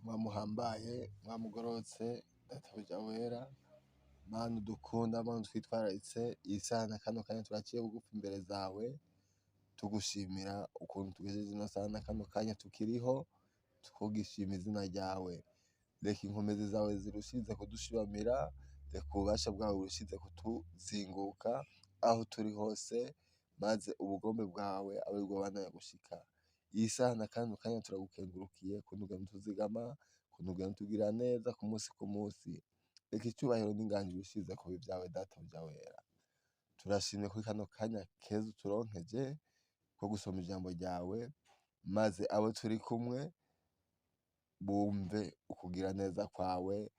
Mwamuhambaye, mwamugororotse, databuja wera, Mana udukunda, Mana utwitwararitse, iyi saha na kano kanya turaciye bugufi imbere zawe, tugushimira ukuntu tugejeje ino saha na kano kanya tukiriho, tugishima izina ryawe. Reka inkomezi zawe zirushirize kudushibamira, reka ububasha bwawe burushirize kutuzinguka aho turi hose, maze ubugombe bwawe abe aribwo bubandanya gushika. Iyi saha na kano kanya turagukengurukiye ukuntu ugenda utuzigama, ukuntu ugenda utugirira neza ku munsi ku munsi. Reka icubahiro n'inganji birushirize kuba ivyawe databuja wera. Turashimye kuri kano kanya keza uturonkeje ko gusoma ijambo ryawe, maze abo turi kumwe bumve ukugira neza kwawe,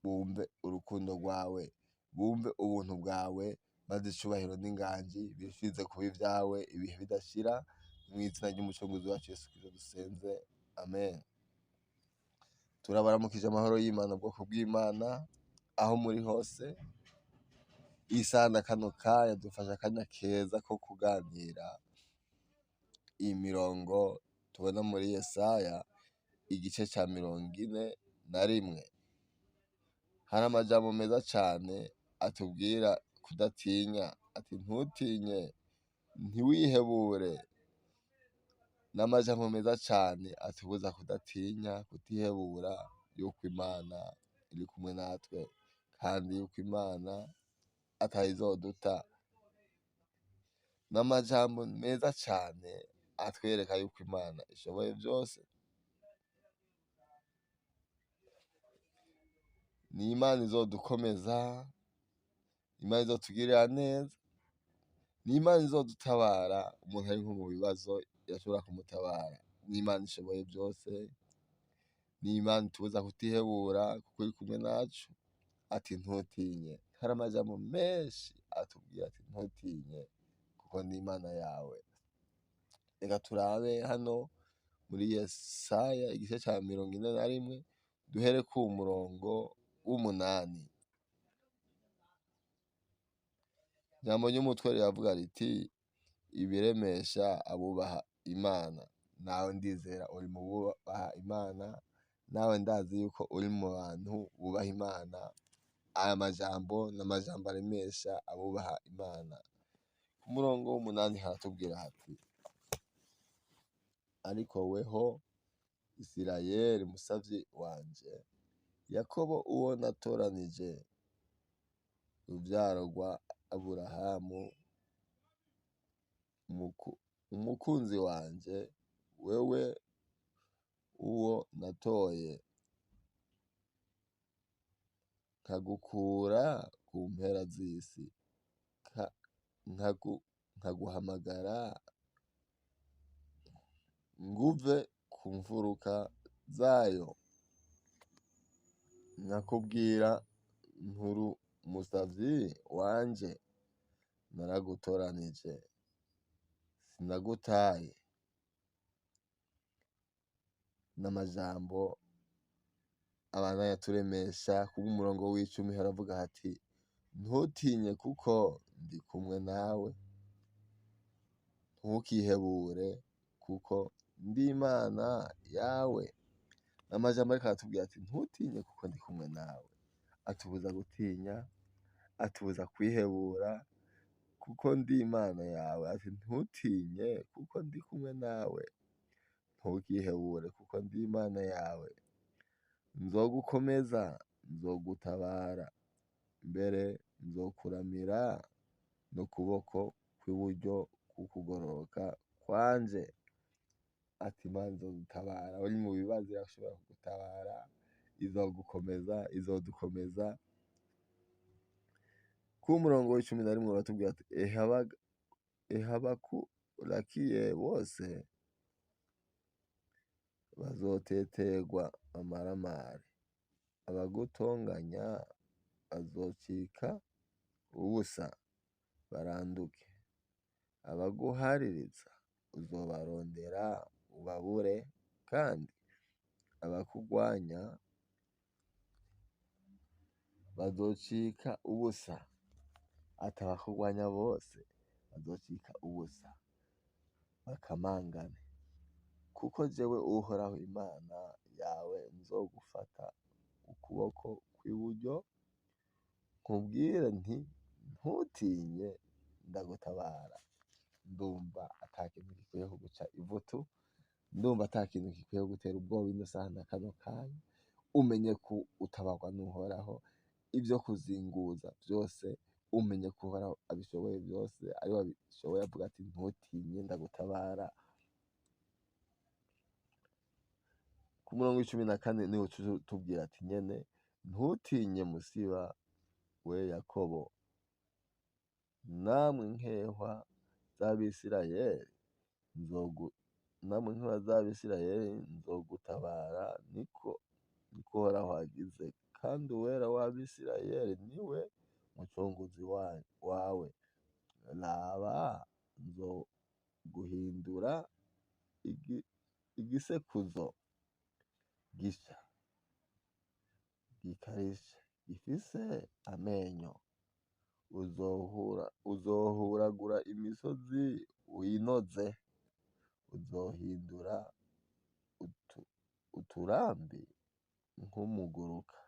bumve urukundo rwawe, bumve ubuntu bwawe, maze icubahiro n'inganji birushirize kuba ivyawe ibihe bidashira, mw'izina ry'umucunguzi wacu Yesu Kristo dusenze, amen. Turabaramukije amahoro y'Imana, ubwoko bw'Imana, aho muri hose. Iyi saha na kano kanya dufashe akanya keza ko kuganira iyi mirongo tubona muri Yesaya igice ca 41. Hari amajambo meza cane atubwira kudatinya, ati ntutinye, ntiwihebure. N'amajambo meza cane atubuza kudatinya, kutihebura, yuko Imana iri kumwe natwe, kandi yuko Imana atayizoduta. N'amajambo meza cane atwereka yuko Imana ishoboye vyose. Ni Imana izodukomeza, Imana izotugirira neza, ni Imana izodutabara. Umuntu ari nko mu bibazo irashobora kumutabara. Ni Imana ishoboye vyose, ni Imana itubuza kutihebura kuko iri kumwe nacu. Ati ntutinye. Hari amajambo menshi atubwira ati ntutinye kuko ni Imana yawe. Reka turabe hano muri Yesaya igice ca 41, duhere ku murongo w'8. Ijambo ry'umutwe riravuga riti ibiremesha abubaha Imana. Nawe ndizera uri mu bubaha Imana, nawe ndazi yuko uri mu bantu bubaha Imana. Aya majambo ni amajambo aremesha abubaha Imana. Ku murongo w'8 haratubwira hati ariko weho Isirayeli musavyi wanje, Yakobo uwo natoranije, uruvyaro rwa Aburahamu umukunzi wanje, wewe uwo natoye, nkagukura ku mpera z'isi, nkaguhamagara nguve ku mfuruka zayo, nkakubwira nturi umusavyi wanje, naragutoranije, sinagutaye. N'amajambo abandanya aturemesha. Kubw'umurongo w'10 haravuga hati ntutinye kuko ndi kumwe nawe, ntukihebure kuko ndi Imana yawe. N'amajambo ariko aratubwira ati ntutinye kuko ndi kumwe nawe. Atubuza gutinya, atubuza kwihebura kuko ndi Imana yawe. Ati ntutinye kuko ndi kumwe nawe, ntukihebure kuko ndi Imana yawe. Nzogukomeza, nzogutabara, mbere nzokuramira n'ukuboko kw'iburyo k'ukugororoka kwanje. Ati Imana izogutabara, uri mu bibazo irashobora kugutabara, izogukomeza, izodukomeza. Ku murongo w'11 baratubwira ati ehe abakurakiye bose bazoteterwa amaramare, abagutonganya bazocika ubusa baranduke, abaguhaririza uzobarondera ubabure, kandi abakugwanya bazocika ubusa. Ati abakugwanya bose bazocika ubusa bakamangane, kuko jewe Uhoraho Imana yawe nzogufasha. ukuboko kw'iburyo, nkubwire nti ntutinye ndagutabara. Ndumva ata kintu gikwiye kuguca ivutu, ndumva ata kintu gikwiye kugutera ubwoba ino saha na kano kanya. Umenye ko utabarwa n'Uhoraho, ivyo kuzinguza vyose umenye ko Uhoraho abishoboye vyose, ariwe abishoboye avuga ati ntutinye ndagutabara. Ku murongo w'14 niho tubwira ati nyene ntutinye musiba we Yakobo, namwe nkehwa z'Abisirayeli namwe nkehwa z'Abisirayeli nzogutabara, niko Uhoraho agize, kandi Uwera w'Abisirayeli niwe mucunguzi wawe. Raba nzoguhindura igisekuzo gisha gikarishe gifise amenyo, uzohuragura imisozi winoze, uzohindura uturambi nk'umuguruka,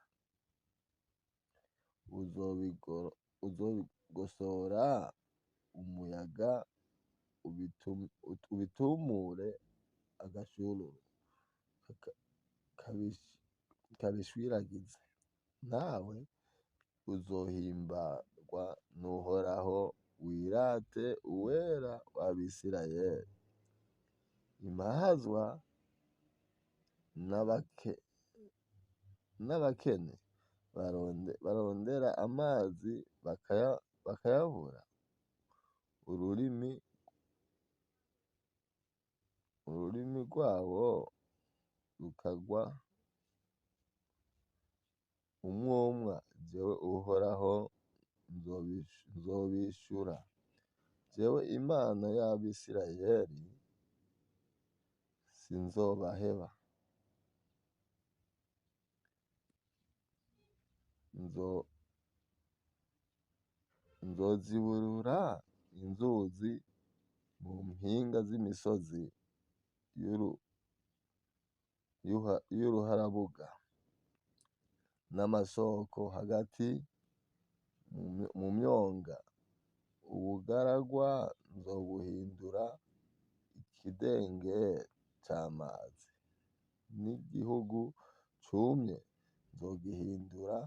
uzobigosora umuyaga ubitumure agashururu kabishwiragize. Nawe uzohimbarwa n'Uhoraho, wirate Uwera w'Abisirayeli. Impahazwa n'abakene barondera amazi bakayabura, ururimi rwabo rukagwa umwumwa. Jewe Uhoraho nzobishura, jewe Imana y'Abisirayeli sinzobaheba. Nzoziburura inzuzi mu mpinga z'imisozi y'uruharabuga, n'amasoko hagati mu myonga. Ubugaragwa nzobuhindura ikidengeri c'amazi, n'igihugu cumye nzogihindura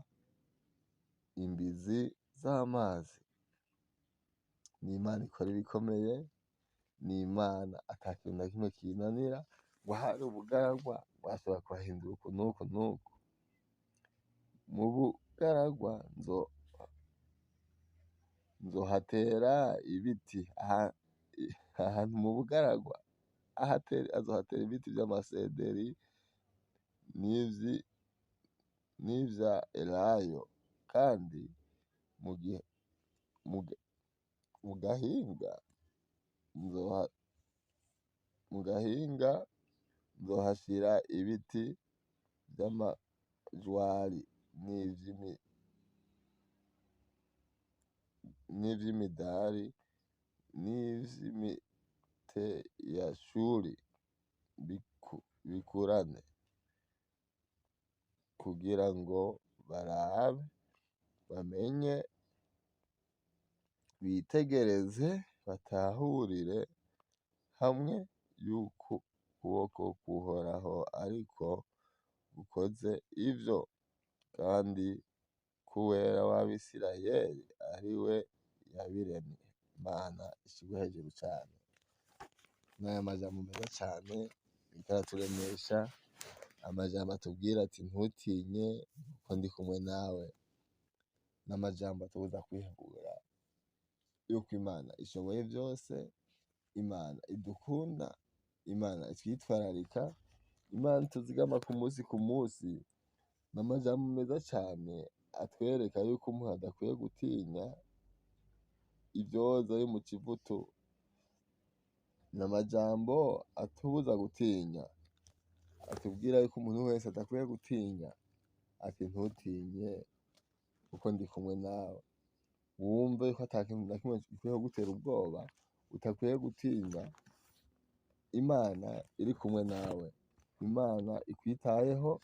imbizi z'amazi. Ni Imana ikora ibikomeye, ni Imana ata kintu na kimwe kiyinanira, ngo ahari ubugaragwa bwashobora kuhahindura uku n'uku n'uku. Mu bugaragwa nzohatera ibiti, ahantu mu bugaragwa azohatera ibiti vy'amasederi n'ivya elayo, kandi mu gahinga nzohashira ibiti vy'amajwari n'ivy'imidari n'ivy'imiteyashuri bikurane, kugira ngo barabe, bamenye, bitegereze, batahurire hamwe yuko ukuboko kw'Uhoraho ariko gukoze ivyo, kandi ko Uwera w'Abisirayeli ari we yabiremye. Imana ishirwe hejuru cane. N'aya majambo meza cane ariko araturemesha, amajambo atubwira ati ntutinye kuko ndi kumwe nawe, n'amajambo atubuza kwihebura yuko Imana ishoboye vyose, Imana idukunda, Imana itwitwararika, Imana ituzigama ku musi ku musi. N'amajambo meza cane atwereka yuko umuntu adakwiye gutinya ivyoza yo mu kivutu. N'amajambo atubuza gutinya, atubwira yuko umuntu wese adakwiye gutinya, ati ntutinye kuko ndi kumwe nawe. Wumve yuko ata kintu na kimwe gikwiye kugutera ubwoba, utakwiye gutinya. Imana iri kumwe nawe, Imana ikwitayeho,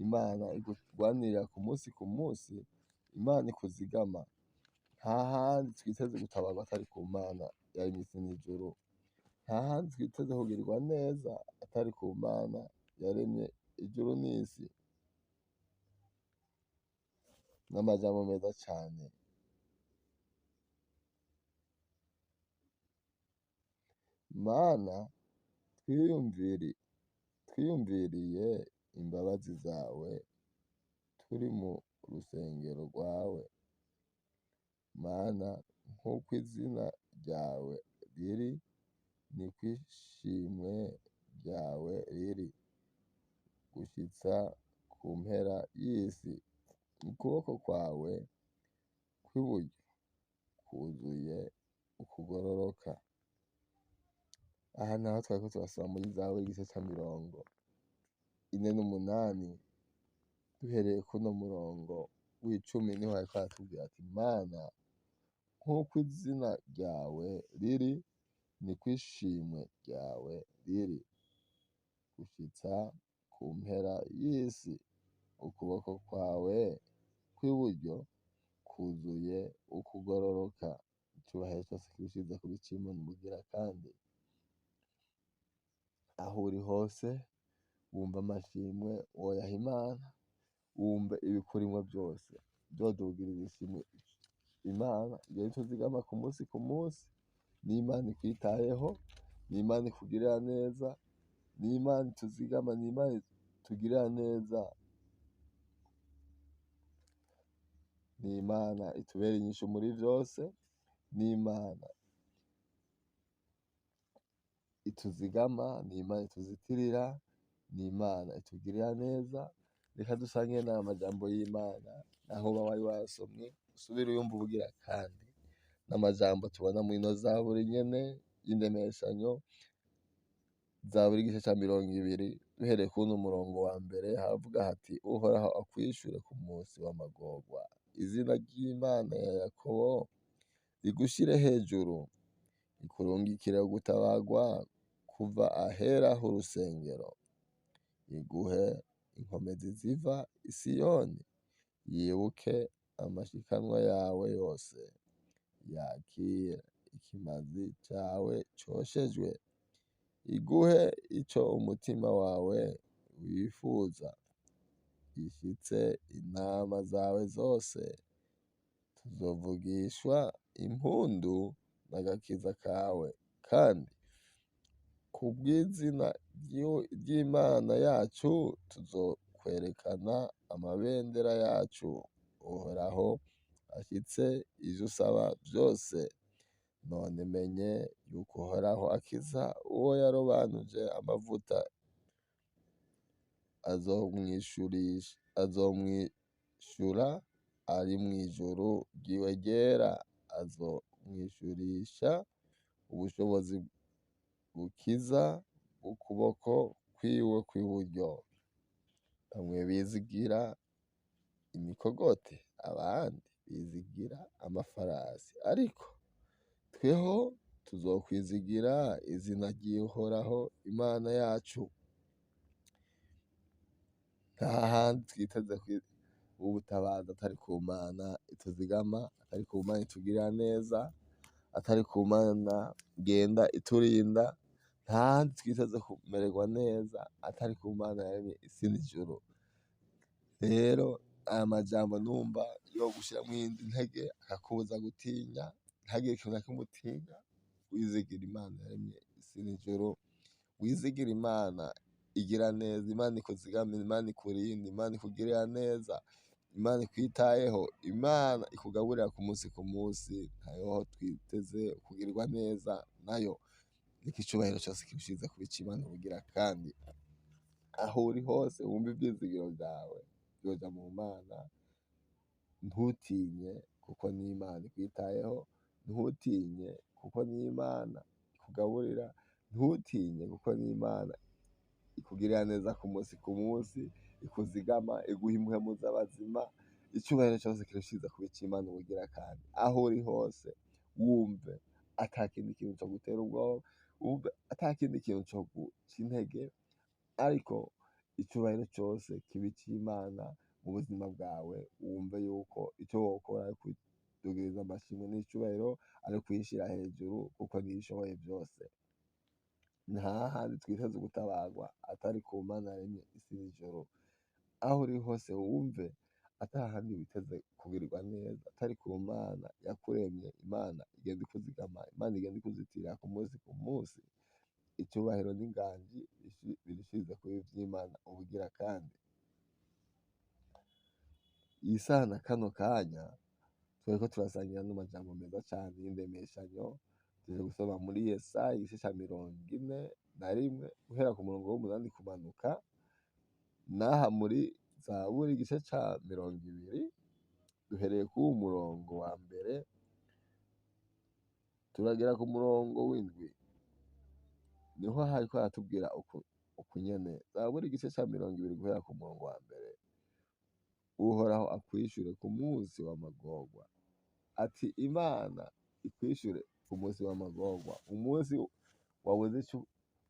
Imana igurwanirira ku munsi ku munsi, Imana ikuzigama. Nta handi twiteze gutabarwa atari ku Mana yaremye isi n'ijuru. Nta handi twiteze kugirirwa neza atari ku Mana yaremye ijuru n'isi. N'amajambo meza cane. Mana twiyumviriye imbabazi zawe turi mu rusengero rwawe. Mana nk'uko izina ryawe riri, niko ishimwe ryawe riri gushitsa ku mpera y'isi. Ukuboko kwawe kw'iburyo kuzuye ukugororoka. Aha naho twariko turasoma muri Zaburi igice ca 48, duhereye kuno murongo w'icumi, niho hariko haratubwira ati: Mana nk'uko izina ryawe riri, niko ishimwe ryawe riri gushitsa ku mpera y'isi. Ukuboko kwawe kw'iburyo kuzuye ukugororoka. Icubahiro cose kirushize kuba ic'Imana ubugira kandi. Aho uri hose wumva amashimwe woyaha Imana, wumve ibikurimwo vyose vyodugiriza ishimwe Imana. Iyo tuzigama ku munsi ku munsi, n'Imana ikwitayeho, n'Imana ikugirira neza, n'Imana ituzigama, n'Imana itugirira neza, n'Imana itubera inyishu muri vyose, n'Imana ituzigama, n'Imana ituzitirira, n'Imana itugirira neza. Reka dusange n'aya majambo y'Imana, naho uba wari wasomye usubire uyumve ubugira kandi. N'amajambo tubona mw'ino Zaburi nyene y'indemeshanyo, Zaburi igice ca 20, duhereye kuno murongo wa mbere, haravuga hati: Uhoraho akwishure ku munsi w'amagorwa, izina ry'Imana ya Yakobo rigushire hejuru, ikurungikire gutabarwa kuva ahera h'urusengero, iguhe inkomezi ziva i Siyoni, yibuke amashikanwa yawe yose, yakire ikimazi cawe coshejwe, iguhe ico umutima wawe wifuza, ishitse intama zawe zose. Tuzovugishwa impundu n'agakiza kawe, kandi kubw'izina ry'Imana yacu tuzokwerekana amabendera yacu. Uhoraho ashitse ivyo usaba vyose. None menye yuko Uhoraho akiza uwo yarobanuje amavuta, azomwishura ari mw'ijuru ryiwe ryera, azomwishurisha ubushobozi bukiza bw'ukuboko kwiwe kw'iburyo. Bamwe bizigira imikogote, abandi bizigira amafarasi, ariko tweho tuzokwizigira izina ry'Uhoraho Imana yacu. Nta handi twiteze ubutabazi atari ku Mana ituzigama, atari ku Mana itugirira neza, atari ku Mana igenda iturinda. Nta handi twiteze kumererwa neza atari ku Mana yaremye isi n'ijuru. Rero aya majambo numva yo gushiramwo iyindi ntege, akakubuza gutinya, ntihagire ikintu na kimwe utinya. Wizigira Imana yaremye isi n'ijuru, wizigira Imana igira neza, Imana ikuzigamira, Imana ikurinda, Imana ikugirira neza, Imana ikwitayeho, Imana ikugaburira ku munsi ku munsi. Ntayo twiteze kugirirwa neza nayo. Reka icubahiro cose kirushize kuba ic'Imana ubugira kandi. Aho uri hose wumve ivyizigiro vyawe vyoja mu Mana, ntutinye kuko n'Imana ikwitayeho, ntutinye kuko n'Imana ikugaburira, ntutinye kuko n'Imana ikugirira neza ku munsi ku munsi, ikuzigama, iguha impwemu z'abazima. Icubahiro cose kirushize kuba ic'Imana ubugira kandi. Aho uri hose wumve ata kindi kintu cogutera ubwoba, wumve ata kindi kintu coguca intege, ariko Icubahiro cose kibe ic'Imana mu buzima bwawe, wumve yuko ico wokora ari kudugiriza amashimwe n'icubahiro, ari kuyishira hejuru kuko niyo ishoboye vyose. Nta handi twiteze gutabarwa atari ku Mana yaremye isi n'ijuru. Aho uri hose wumve ata handi witeze kugirirwa neza atari ku Mana yakuremye, Imana igenda ikuzigama, Imana igenda ikuzitira ku munsi ku munsi. Icubahiro n'inganji birushirize kuba ivy'Imana ubugira kandi. Iyi saha na kano kanya twariko turasangira n'amajambo meza cane y'indemeshanyo, tuje gusoma muri Yesaya igice ca 41 guhera ku murongo w'8 kumanuka, n'aha muri Zaburi igice ca 20 duhereye k'uwu murongo wa mbere turagera ku murongo w'7. Niho hariko haratubwira uku nyene. Zaburi igice ca 20 guhera ku murongo wa mbere. Uhoraho akwishure ku munsi w'amagorwa. Ati Imana ikwishure ku munsi w'amagorwa, umunsi wabuze ico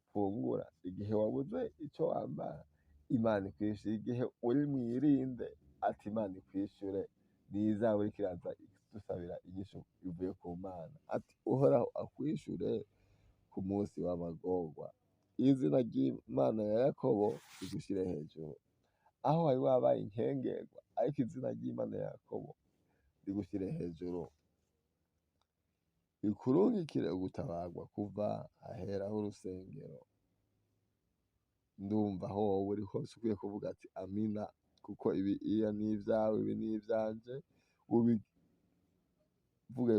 ufungura, igihe wabuze ico wambara, Imana ikwishure. Igihe uri mw'irinde, ati Imana ikwishure. Niyo iriko iraza idusabira inyishu ivuye ku Mana. Ati Uhoraho akwishure ku munsi w'amagorwa, izina ry'Imana ya Yakobo rigushire hejuru. Aho wari wabaye inkengerwa, ariko izina ry'Imana ya Yakobo rigushire hejuru. Ikurungikire ugutabarwa kuva ahera h'urusengero. Ndumva aho wowe uri hose ukwiye kuvuga ati amina, kuko ibi iya ni ivyawe, ibi ni ivyanje, ubivuge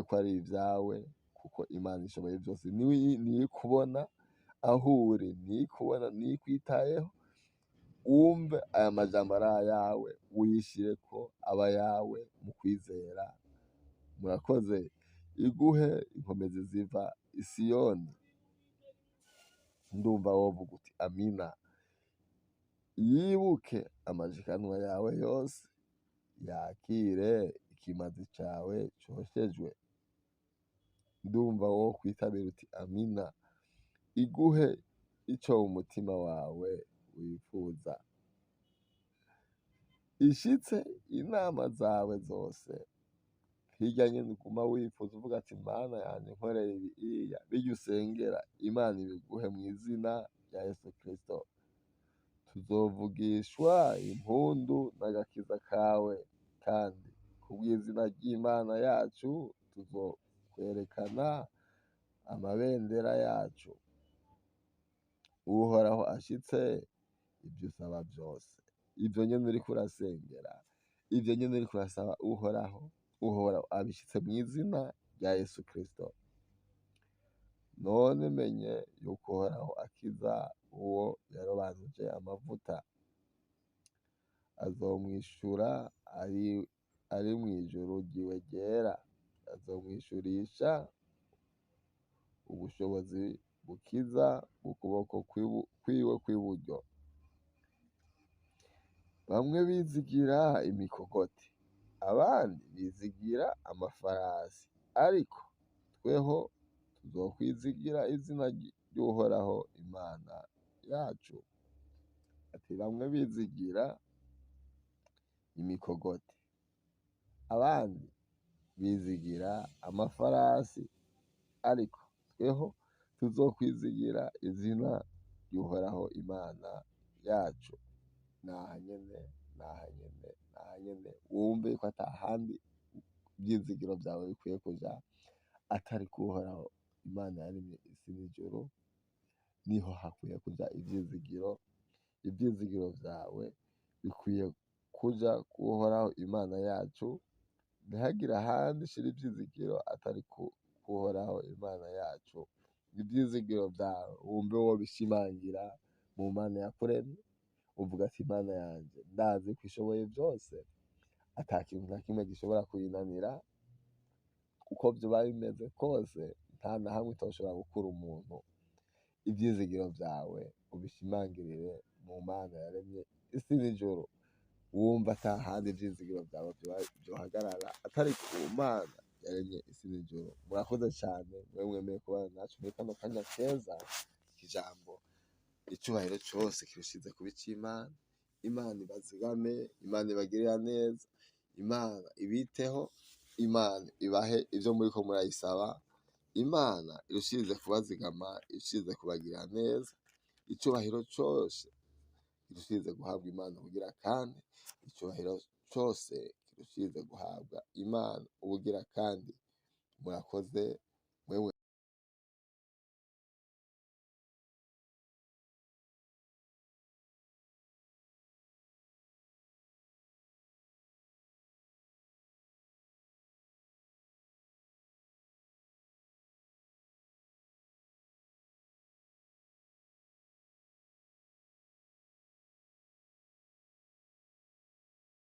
ko ari ivyawe, kuko Imana ishoboye vyose. Niyo ikubona aho uri, niyo ikubona, niyo ikwitayeho. Wumve aya majambo ari ayawe, wishireko aba ayawe mu kwizera. Murakoze. Iguhe inkomezi ziva i Siyoni. Ndumva wovuga uti amina. Yibuke amashikanwa yawe yose, yakire ikimazi cawe coshejwe. Ndumva wokwitabira uti amina. Iguhe ico umutima wawe wifuza. Ishitse inama zawe zose. Hirya nyene uguma wifuza uvuga ati Mana yanje nkorera ibi iya, birya usengera Imana ibiguhe mw'izina rya Yesu Kristo. Tuzovugishwa impundu n'agakiza kawe, kandi kubw'izina ry'Imana yacu tuzokwerekana amabendera yacu. Uhoraho ashitse ivyo usaba vyose, ivyo nyene uriko urasengera, ivyo nyene uriko urasaba Uhoraho, Uhoraho abishitse mw'izina rya Yesu Kristo. None menye yuko Uhoraho akiza uwo yarobanuje amavuta, azomwishura ari mw'ijuru ryiwe ryera, azomwishurisha ubushobozi bukiza bw'ukuboko kwiwe kw'iburyo. Bamwe bizigira imikogoti, abandi bizigira amafarasi, ariko tweho tuzokwizigira izina ry'Uhoraho Imana yacu. Ati bamwe bizigira imikogoti, abandi bizigira amafarasi, ariko tweho tuzokwizigira izina ry'Uhoraho Imana yacu. Naha nyene, naha nyene, naha nyene, wumve yuko ata handi ivyizigiro vyawe bikwiye kuja atari ku Uhoraho Imana yaremye isi n'ijuru. Niho hakwiye kuja ivyizigiro. Ivyizigiro vyawe bikwiye kuja ku Uhoraho Imana yacu. Ntihagire ahandi ushira ivyizigiro atari ku Uhoraho Imana yacu. Ivyizigiro vyawe wumve wobishimangira mu Mana yakuremye, uvuga ati Imana yanje ndazi ko ishoboye vyose, ata kintu na kimwe gishobora kuyinanira, uko vyoba bimeze kose nta na hamwe itoshobora gukura umuntu. Ivyizigiro vyawe ubishimangirire mu Mana yaremye isi n'ijuru. Wumva ata handi ivyizigiro vyawe vyohagarara atari ku Mana yaremye isi n'ijuru. Murakoze cane mwe mwemeye kubana natwe muri kano kanya keza. Ijambo icubahiro cose kirushize kuba ic'Imana. Imana ibazigame, Imana ibagirira neza, Imana ibiteho, Imana ibahe ivyo muriko murayisaba, Imana irushirize kubazigama, irushirize kubagirira neza, icubahiro cose kirushirize guhabwa Imana ubugira kandi, icubahiro cose kirushirize guhabwa Imana ubugira kandi. Murakoze.